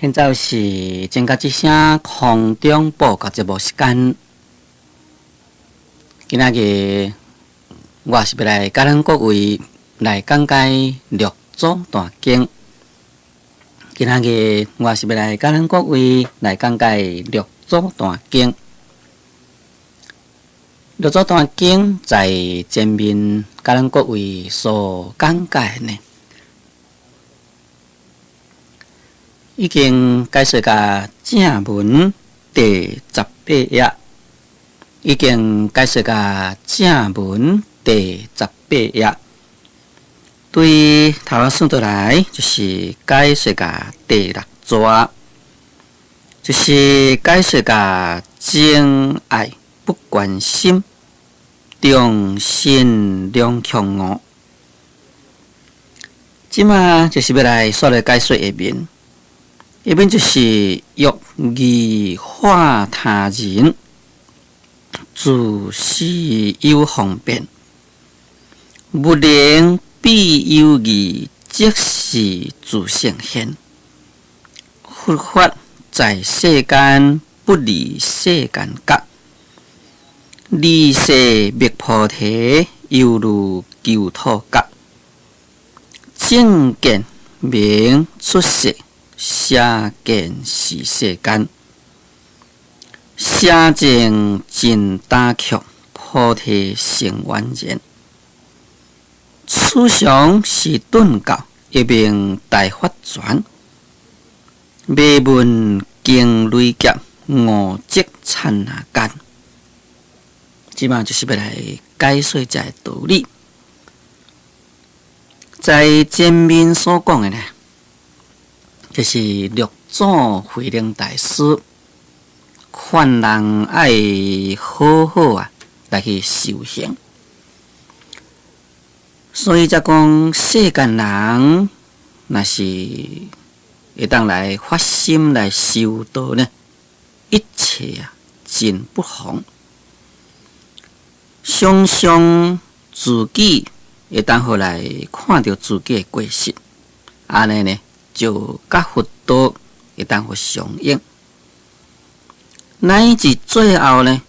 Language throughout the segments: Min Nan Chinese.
現在是正覺之聲空中報告節目時間。今仔日我是欲來佮咱各位來講解六祖壇經。今仔日我是欲來佮咱各位來講解六祖壇經。六祖壇經在前面佮咱各位所講解呢，已經解說到正文第十八頁，已經解說到正文第十八頁，對頭仔算倒來就是解說到第六逝，就是解說到情愛不關心，中心兩強五。這馬就是欲來煞來解說下面。下面就是欲儀化他人，自私有方便，無能必有義，即是自聖賢。佛法在世間，不離世間覺。離世覓菩提，猶如求兔角。正見名出世。邪見是世間，邪見盡打卻，菩提成宛然。此常是頓教，一名大法傳。未聞經累劫，悟即剎那間。這馬就是欲來解說這个道理。在前面所講的呢，就是六祖慧能大師勸人愛好好啊來去修行，所以才講世間人若是會當來發心來修道呢，一切啊盡不妨，常常自己會當予來看著自己的過失，按呢呢，就佮佛道會當予相應，乃至最後呢，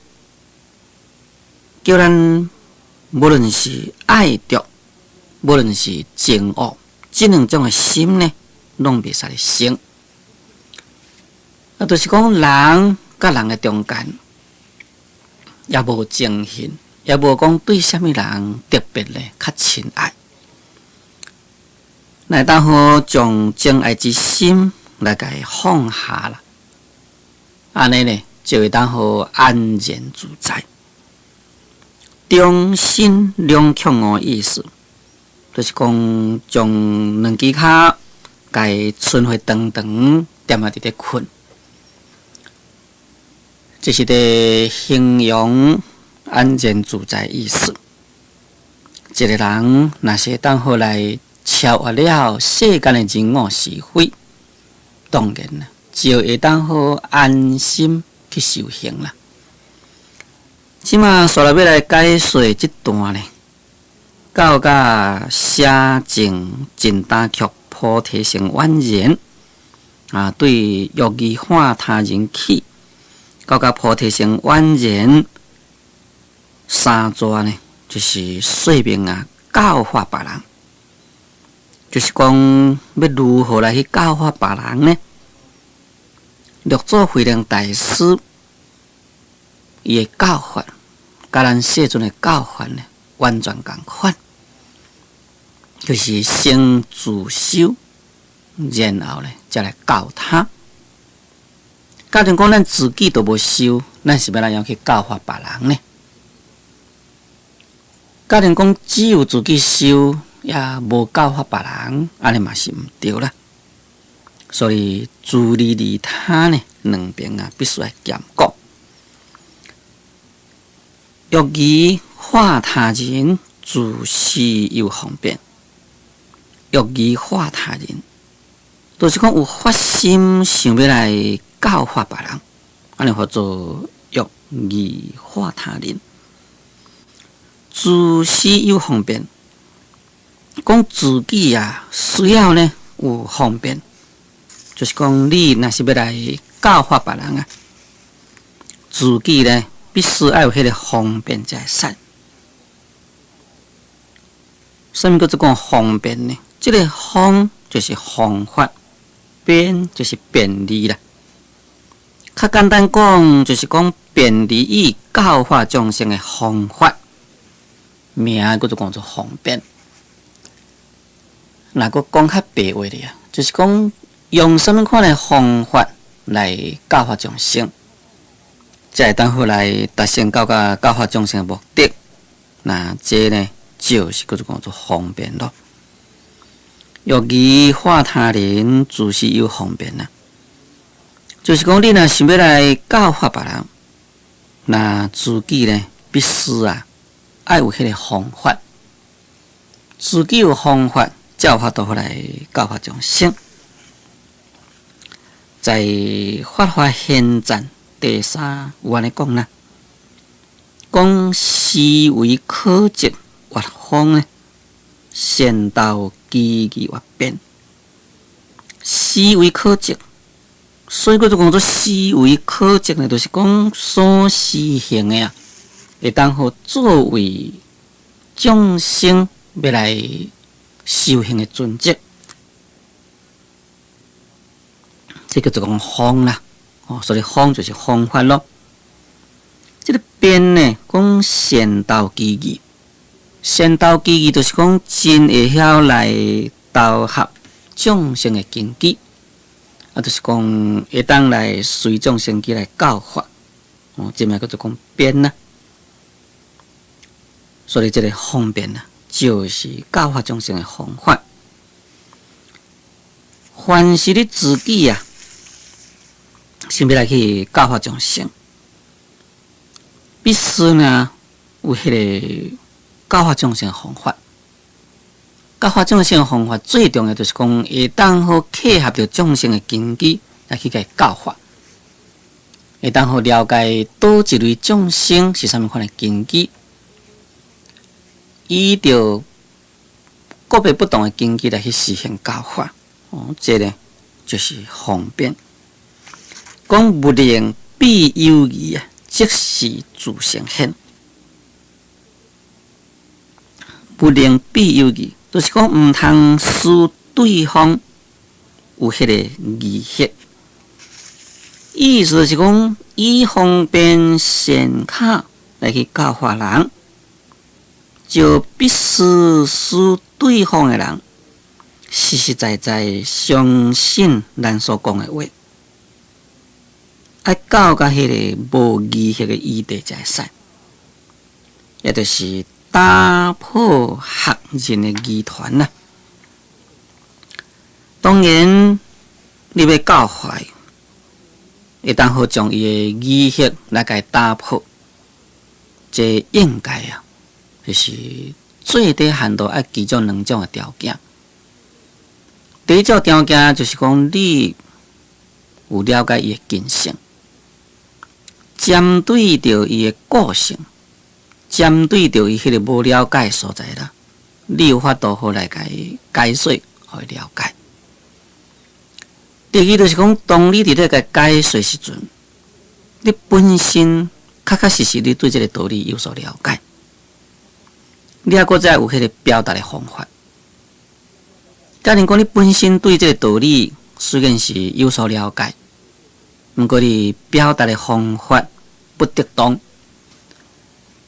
叫咱無論是愛著，無論是憎惡，這兩種的心呢，攏袂使生。啊，就是講人佮人的中間，也無憎恨，也無講對啥物人特別咧較親愛。來當好將情愛之心來共伊放下啦，按呢呢就會當予安然自在。中身兩強的意思，就是講將兩支跤共伊伸予長長，踮仔佇咧睏，這是佇形容安然自在意思。一个人若是會當予來超越了世間的人我是非，當然啦，就會當予安心去修行啦。這馬煞來欲來解說這段呢，到甲邪見盡打卻菩提成宛然啊，對欲儀化他人起，到甲菩提成宛然三逝呢，就是說明啊，教化別人。就是講，欲如何來去教化別人呢？六祖慧能大師伊的教法，佮咱世尊的教法呢，完全仝款。就是先自修，然後呢，才來教他。假如講咱自己都無修，咱是欲按怎去教化別人呢？假如講只有自己修，也無教化別人，按呢嘛是毋對啦。所以自利利他呢，兩邊啊必須愛兼顧。欲儀化他人，自私有方便。欲儀化他人，就是講有發心想欲來教化別人，按呢號做欲儀化他人。自私有方便。講自己啊，需要呢有方便，就是講你若是欲來教化別人啊，自己呢必須愛有彼個方便才會使。啥物叫做講方便呢？這个方就是方法，便就是便利啦。較簡單講，就是講便利以教化眾生的方法，名叫做講做方便。若閣講較白話咧啊，就是講用啥物款的方法來教化眾生，才會當好來達成到甲教化眾生的目的。那這呢，就是叫做講做方便咯。欲儀化他人，自是有方便啦。就是講，你若想欲來教化別人，那自己呢，必須啊，愛有彼个方法。自己有方法，才有法度好來教化眾生。在《法華玄贊》第三有按呢講啦，講思維可則越方呢，善道機宜越便。思維可則，所以叫做講做思維可則呢，就是講所思行的啊，會當好作為眾生欲來修行的準則。這叫做講方啦，哦，所以方就是方法咯。這个便呢，講善導機宜，善導機宜就是講真會曉來投合眾生的根基，啊，就是講會當來隨眾生機來教化，哦，這嘛叫做講便啦。所以這个方便啊，就是教化眾生的方法。凡是你自己啊，想欲來去教化眾生，必須呢有彼个教化眾生的方法。教化眾生的方法最重要就是講會當好契合著眾生的根基來去共伊教化，會當好了解佗一類眾生是啥物款的根基，依著個別不同的根基來去實行教化。哦，這个就是方便。講勿令彼有疑啊，即是自成現。勿令彼有疑，就是講毋通使對方有彼個疑惑。意思是講以方便善巧來去教化人，就必須使對方的人實實在在相信咱所講的話。愛到共彼个無疑惑的餘地才會使，也就是打破學人的疑團啦。當然，你欲教化伊，會當好將伊的疑惑來共伊打破，這應該啊，就是最低限度愛具足兩種的條件。第一種條件就是講，你有了解伊的根性。針對著伊的個性，針對著伊彼个無了解的所在啦，你有法度好來共伊解說，予伊了解。第二就是講，當你佇咧共伊解說時陣，你本身確確實實你對這个道理有所了解，你猶閣再有彼个表達的方法。假如講你本身對這个道理雖然是有所了解，毋過你表達的方法不得當，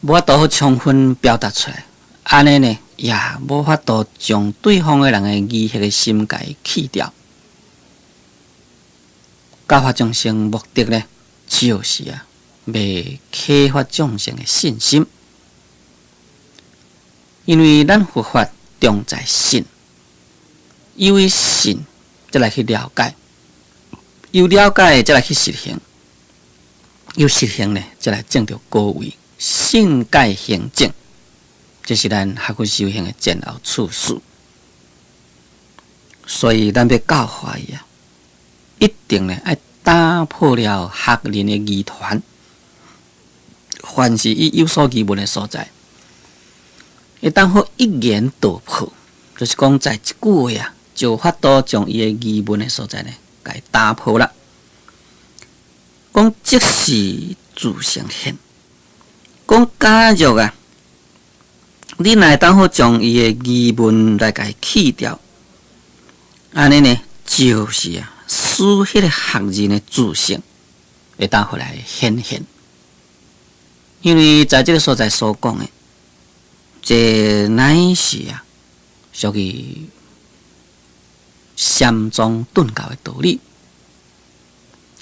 無法度好充分表達出來，按呢呢也無法度將對方的人的疑惑的心共伊去掉。教化眾生目的呢，就是啊，欲啟發眾生的信心，因為咱佛法重在信，因為信才來去了解，有了解才來去實行，有實行呢，才來證著果位，信解行證，這是咱學佛修行的前後次序。所以咱欲教化伊啊，一定呢愛打破了學人的疑團，凡是伊有所疑問的所在，會當好一言道破，就是講在一句話啊，就有法度將伊的疑問的所在呢，共伊打破啦。講即是自性現，講假若啊，你若會當好將伊的疑問來共伊去掉，按呢呢，就是啊，使彼個學人的自性會當好來顯現。因為在這个所在所講的，這乃是啊，屬於禪宗頓教的道理，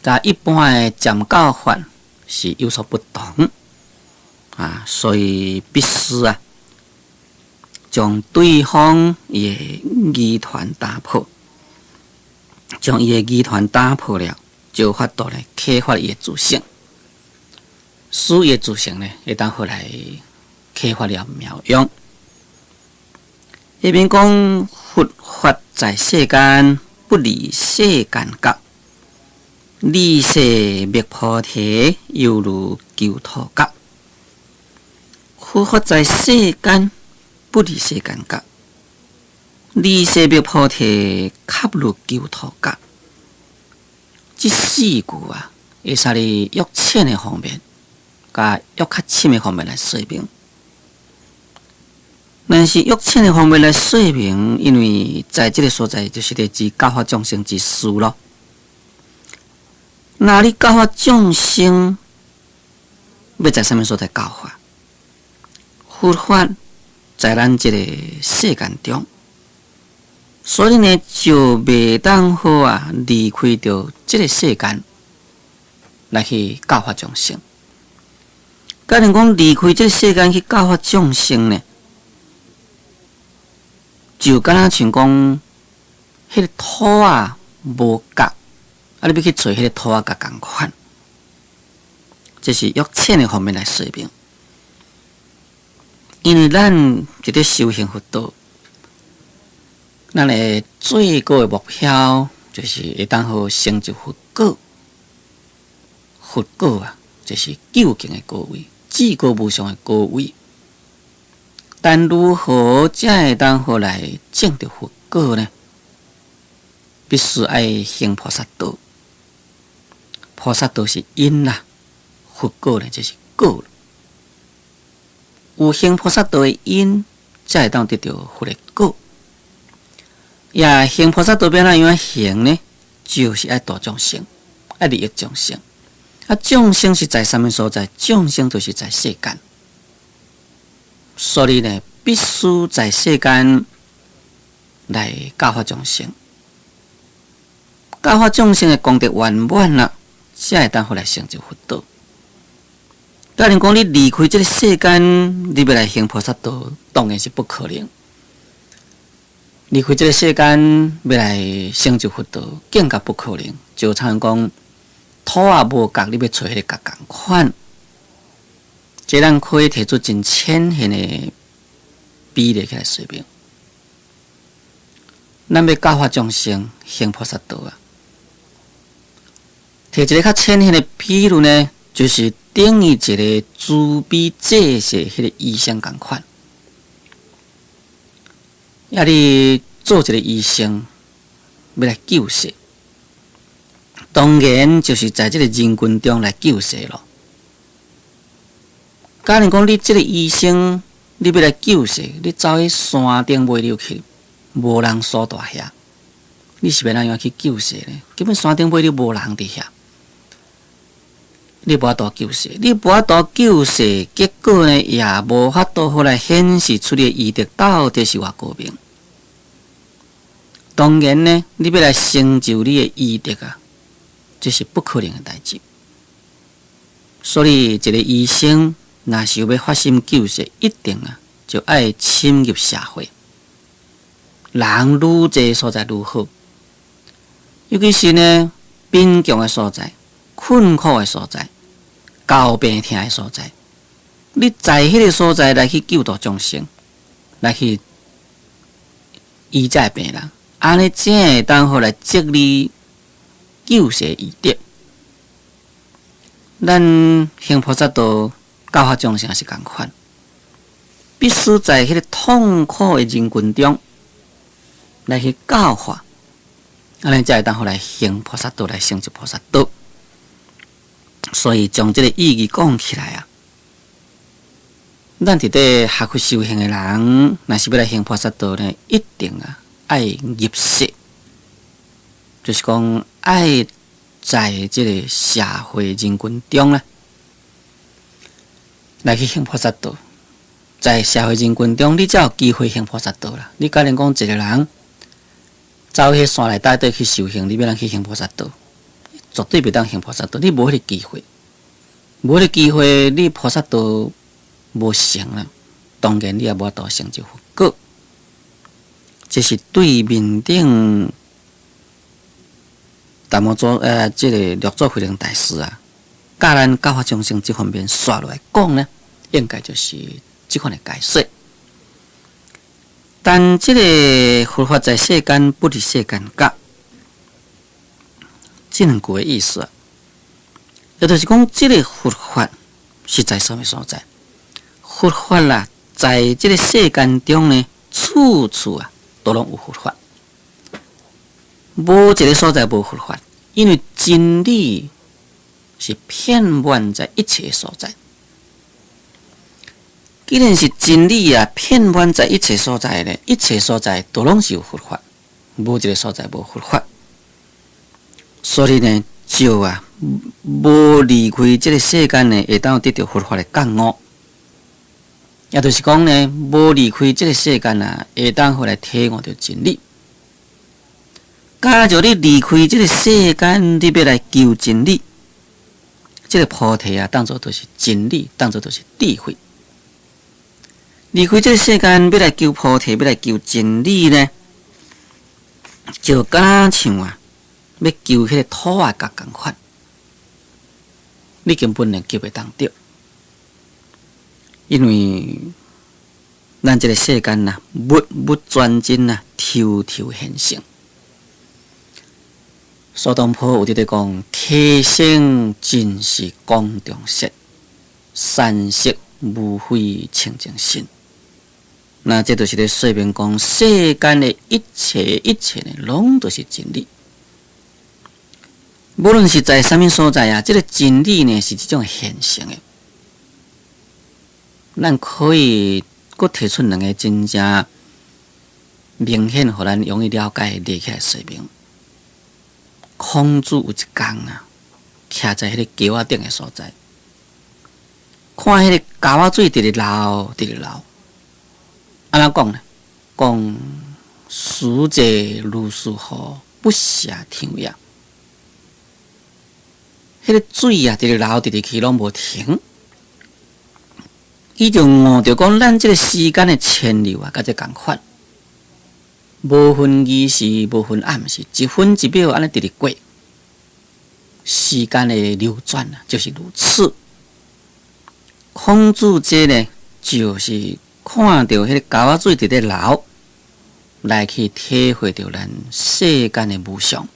佮一般的漸教法是有所不同啊，所以必須啊，將對方伊的疑團打破，將伊的疑團打破了，就有法度來啟發伊的自性。使伊的自性呢，會當好來啟發了妙用。下面講佛法在世間，不離世間覺；離世覓菩提，猶如求兔角。佛法在世間，不離世間覺；離世覓菩提，較如求兔角。這四句啊，會使你約淺的方面，共約較深的方面來說明。但是約淺的方面來說明，因為在這个所在就是咧指教化眾生之事咯。若你教化眾生，欲在啥物所在教化？佛法在咱這个世間中，所以呢就袂當好啊離開著這个世間來去教化眾生。假如講離開這个世間去教化眾生呢，就敢若像講，彼个兔仔無角，啊，你欲去揣彼个兔仔角仝款，這是約淺的方面來說明。因為咱佇咧修行佛道，咱的最高的目標就是會當好成就佛果。佛果啊，就是究竟的果位，至高無上的果位。但如何才會當好來證得佛果呢？必須愛行菩薩道。菩薩道是因啦，佛果呢就是果。有行菩薩道的因，才會當得著佛的果。也行菩薩道欲按怎樣行呢？就是愛度眾生，愛利益眾生。啊，眾生是在啥物所在？眾生就是在世間。所以呢，必須在世間來教化眾生，教化眾生的功德圓滿啦，才會當好來成就佛道。假如講你離開這个世間，你欲來行菩薩道，當然是不可能。離開這个世間，欲來成就佛道，更加不可能。就親像講，兔仔無角，你欲揣彼个角仝款。這咱可以提出真淺顯的比例起來說明。咱欲教化眾生行菩薩道啊，提一个較淺顯的比喻呢，就是等於一个慈悲濟世彼个醫生仝款。啊，你做一个醫生，欲來救世，當然就是在這个人群中來救世咯。假如講你這个醫生，你欲來救世，你走去山頂尾溜去，無人所在遐，你是欲按怎樣去救世呢？根本山頂尾溜無人佇遐，你無法度救世，你無法度救世，結果呢也無法度好來顯示出你的醫德到底是偌高明。當然呢，你欲來成就你的醫德啊，這是不可能的代誌。所以，一个醫生若是欲發心救世，一定啊就愛深入社會，人愈濟所在愈好。尤其是呢，貧窮的所在、困苦的所在、交病痛的所在，你在彼个所在來去救度眾生，來去醫這病人，按呢才會當好來積你救世醫德。咱行菩薩道教化眾生也是仝款，必須在彼个痛苦的人群中來去教化，按呢才會當予來行菩薩道，來成就菩薩道。所以將這個意義講起來啊，咱佇咧學佛修行的人，若是欲來行菩薩道呢，一定啊愛入世，就是講愛在這個社會人群中咧，來去行菩薩道。在社會人群中，你才有機會行菩薩道啦。你敢若講一個人走去山內底去修行，你欲按怎去行菩薩道？絕對袂當行菩薩道，你無彼個機會，無彼個機會，你菩薩道無成啦。當然，你也無法度成就佛果。這是對面頂達摩祖這個六祖慧能大師啊，教咱教化眾生這方面煞落來講呢，應該就是這款的解說。但這個佛法在世間，不離世間覺，這兩句的意思啊，也就是講，這個佛法是在啥物所在？佛法啦，在這個世間中呢，處處啊，都攏有佛法，無一個所在無佛法，因為真理是遍滿在一切所在。既然是真理啊，遍滿在一切所在咧，一切所在都攏是有佛法，無一個所在無佛法。所以呢，就啊，無離開這個世間呢，會當得著佛法的覺悟。也就是講呢，無離開這個世間啊，會當予來體悟著真理。假如你離開這個世間，你欲來求真理，這個菩提啊，當做就是真理，當做就是智慧。離開這個世間，欲來求菩提，欲來求真理呢，就敢若像啊，欲求彼個土仔角仝款，你根本呢求袂當著，因為咱這個世間啊，物物全真啊，抽抽現成。蘇東坡有佇咧講：溪聲盡是江中雪，山色無非清淨身。那這就是咧說明講，世間的一切一切呢，攏都是真理。無論是在啥物所在啊，這個真理呢是這種現成的。咱可以閣提出兩個真正明顯，予咱容易了解的例起來說明。孔子有一工啊，徛在彼個橋仔頂的所在，看彼個溝仔水佇咧流，佇咧流。按怎講呢？講時節如斯夫，不暇停也。彼個水啊，佇咧流，佇咧去，攏無停。伊就悟著講，咱這個時間的遷流啊，佮這仝款，無分日時，無分暗時，一分一秒按呢佇咧過。時間的流轉啊，就是如此。孔子這呢，就是看著彼個溝仔水佇咧流，來去體會著咱世間的無常。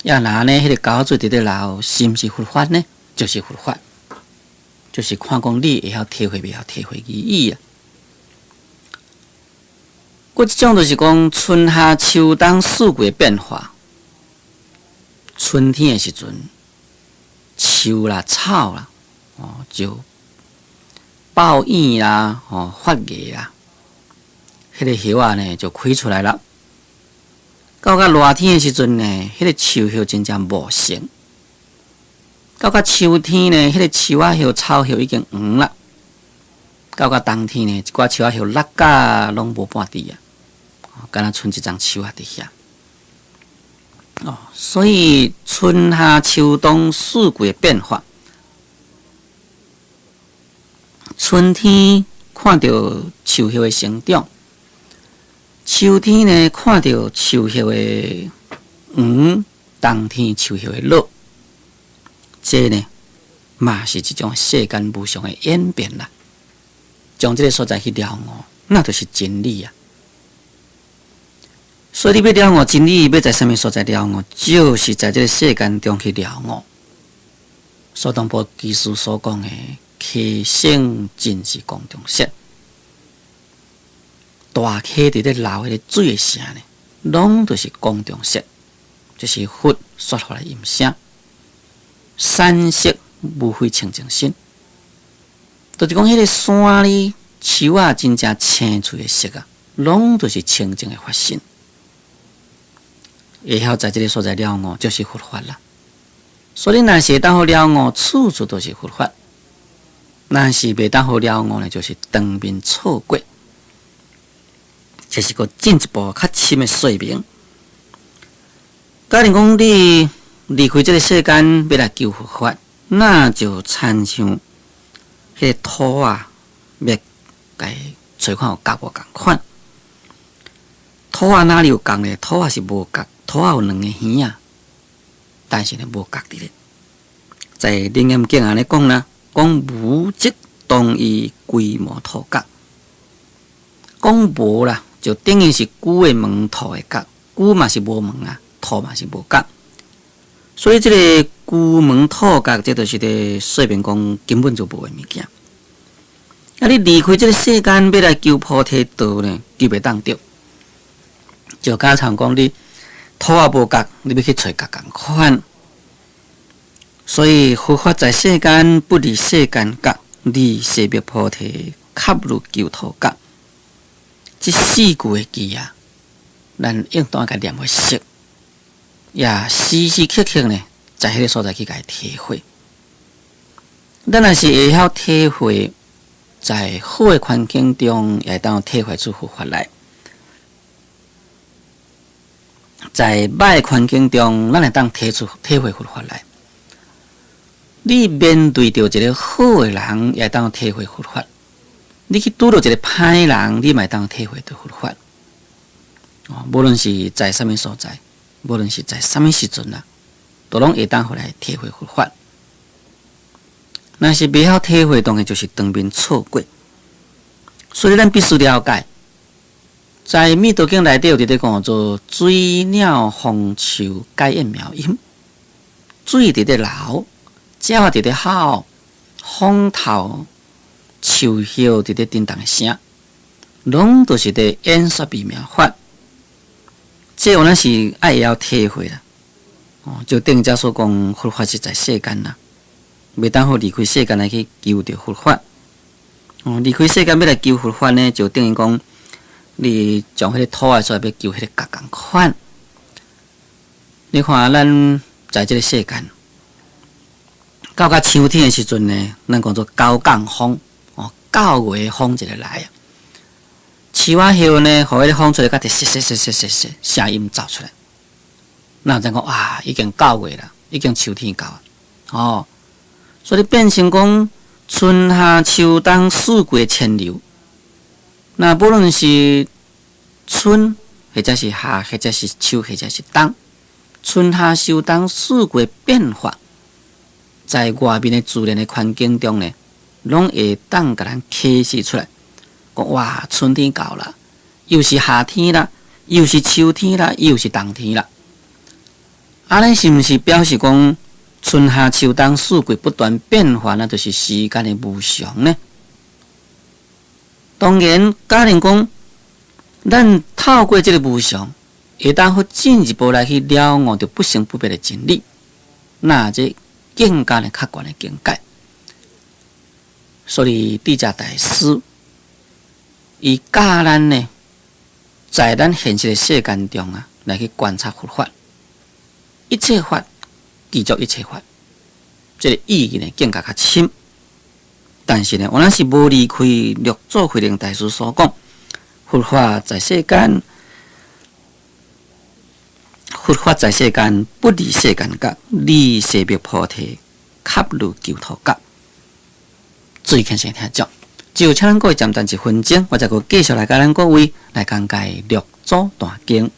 也若呢，彼個溝仔水佇咧流，是毋是佛法呢？就是佛法，就是看講你會曉體會，袂曉體會而已啊。閣一種就是講春夏秋冬四季的變化。春天的時陣，樹啦、草啦，哦就爆葉啦，哦發芽啦，彼個葉仔呢就開出來了。到較熱天的時陣呢，彼個樹葉真正茂盛。到較秋天呢，彼個樹仔葉、草葉已經黃啦。到較冬天呢，一寡樹仔葉落甲攏無半滴啊，敢若賰一叢樹仔佇遐。哦，所以春夏秋冬四季的變化，春天看著樹葉的成長，秋天呢看著樹葉的黃，冬天樹葉的落，這呢嘛是一種世間無常的演變啦。將這個所在去了悟，那就是真理啊。所以你欲了悟真理，欲在啥物所在了悟，就是在這個世間中去了悟。蘇東坡居士所講的“溪聲盡是江中雪”，大溪佇咧流彼個水的聲呢，攏都是江中雪。這是佛說法的音聲，山色無非清淨身，就是講彼个山裡樹仔真正青翠的色啊，攏就是清淨的法身。會曉在這个所在了悟，就是佛法啦。所以，若是會當予了悟，處處都是佛法；若是袂當予了悟呢，就是當面錯過。這是閣進一步較深的說明。假如講你離開這个世間，欲來求佛法，那就親像彼个兔仔，欲共揣看有角無仝款。兔仔哪裡有角呢？兔仔是無角，兔仔有兩個耳仔，但是呢無角佇咧。在《楞嚴經》按呢講啦，講無則當以龜毛兔角，講無啦，就等於是龜的毛兔的角，龜嘛是無毛啊，兔嘛是無角，所以這个龜毛兔角，這就是咧說明講根本就無的物件。啊，你離開這个世間，欲來求菩提道呢，求袂當著。就敢像講你兔仔無角，你欲去揣角仝款。所以佛法在世間，不離世間覺，離寂滅菩提，合如求兔角。這四句的偈啊，咱應當共念予熟，也時時刻刻呢，在彼个所在去共體會。咱若是會曉體會，在好的環境中，也會當體會出佛法來；在歹的環境中，咱會當體出體會佛法來。你面對著一个好的人，也會當體會佛法；你去拄著一个歹人，你嘛會當體會著佛法。哦，無論是在啥物所在，無論是在啥物時陣啊，都攏會當予來體會佛法。若是袂曉體會，當然就是當面錯過。所以咱必須了解，在《彌陀經》內底有佇咧講做水鳥風樹皆應妙音，水佇咧流，鳥仔佇咧吼，風頭樹葉佇咧振動的聲，攏都是佇演說微妙法。這有咱是愛會曉體會啦。哦，就頂才所講，佛法是在世間啦，袂當予離開世間來去求著佛法。哦，離開世間欲來求佛法呢，就等於講你將彼个兔仔出來欲求彼个角仝款。你看咱在這个世間，到較秋天的時陣呢，咱講做九降風，哦，九月風一个來啊。樹仔葉呢，予彼个風吹，甲直嘶嘶嘶嘶嘶嘶聲音走出來。那咱講啊，已經九月啦，已經秋天到啊，哦，所以變成講春夏秋冬四季遷流。那無論是春，或者是夏，或者是秋，或者是冬，春夏秋冬四季變化，在外面的自然的環境中呢，攏會當共咱啟示出來。講哇，春天到啦，又是夏天啦，又是秋天啦，又是冬天啦。按呢是毋是表示講春夏秋冬四季不斷變化，那就是時間的無常呢？當然，假如講咱透過這个無常，會當閣進一步來去了悟著不生不滅的真理，那這更加的較懸的境界。所以，智者大師伊教咱呢，在咱現實的世間中啊，來去觀察佛法，一切法具足一切法，這个意義呢更加較深。但是呢，我咱是無離開六祖慧能大師所講，佛法在世間，佛法在世間，不離世間覺，離寂滅菩提，合如求兔角。注意聽先聽講，就請咱各位暫停一分鐘，我再閣繼續來共咱各位來講解六祖壇經。